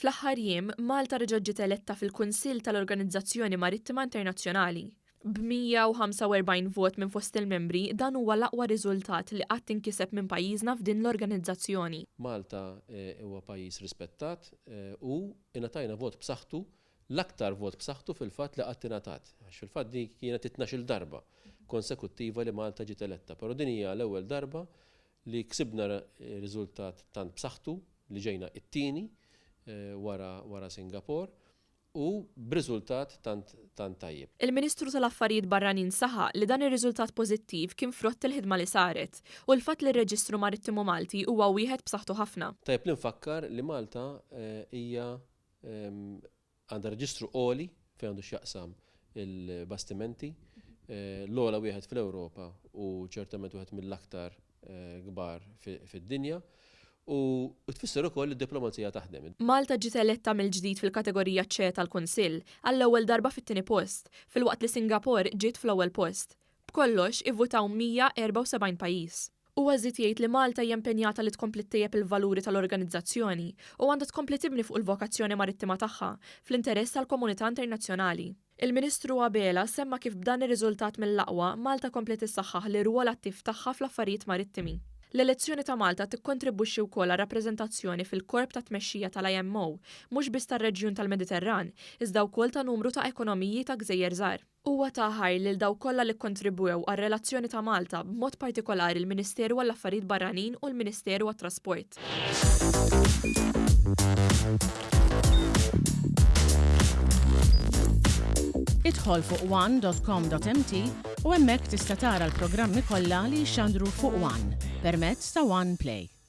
Fl-aħħar jiem, Malta reġgħet ġiet eletta fil-Kunsill tal-Organizzazzjoni Marittima Internazzjonali. B'145 vot minn fost il-membri, dan huwa l-aqwa riżultat li qatt inkiseb minn pajjiżna f'din l-organizzazzjoni. Malta huwa pajjiż rispettat u ingħatajna vot b'saħħtu, l-aktar vot b'saħħtu fil-fatt li qatt ingħatat. Għax fil-fatt din kienet it-tnax-il darba konsekuttiva li Malta ġiet eletta, però din hija l-ewwel darba li ksibna riżultat tant b'saħħtu li ġejna it-tieni wara wara Singapore u b'riżultat tant tant tajjeb. Il-Ministru tal-Affarijiet Barranin saħaq li dan ir-riżultat pożittiv kien frott il-ħidma li saret u l-fatt li r-Reġistru Marittimu Malti huwa wieħed b'saħħtu ħafna. Tajjeb li nfakkar li Malta hija Għandha reġistru għoli fejn għandu x'jaqsam il-bastimenti, l-ogħla wieħed fl-Ewropa u ċertament wieħed mill-aktar kbar fid-dinja, u tfisser ukoll li d-diplomazija taħdem. Malta ġiet eletta mill-ġdid fil-kategorija C tal-Kunsill, għall-ewwel darba fit-tieni post, filwaqt li Singapore ġiet fl-ewwel post. B'kollox, ivvutaw 174 pajjiż. Huwa żied jgħid li Malta hija impenjata li tkompli ttejjeb il-valuri tal-organizzazzjoni u għandha tkompli tibni fuq il-vokazzjoni marittima tagħha fl-interess tal-komunità internazzjonali. Il-Ministru Abela semma kif b'dan ir-riżultat mill-aqwa, Malta kompliet issaħħaħ l-irwol attiv tagħha fl-affarijiet marittimi. L-elezzjoni ta' Malta tikkontribwixxi wkoll għar-rappreżentazzjoni fil-korp ta' tmexxija tal-IMO, mhux biss tar-reġjun tal-Mediterran, iżda wkoll ta' numru ta' ekonomiji ta' gżejjer żgħar. Huwa ta ħajr lil dawk kollha li kkontribwew għar-relazzjoni ta' Malta, b'mod partikolari l-Ministeru għall-Affarijiet Barranin u l-Ministeru għat-Trasport. Idħol fuq one.com.mt u hemmhekk tista' tara l-programmi kollha li jixxandru fuq One permezz ta' One Play.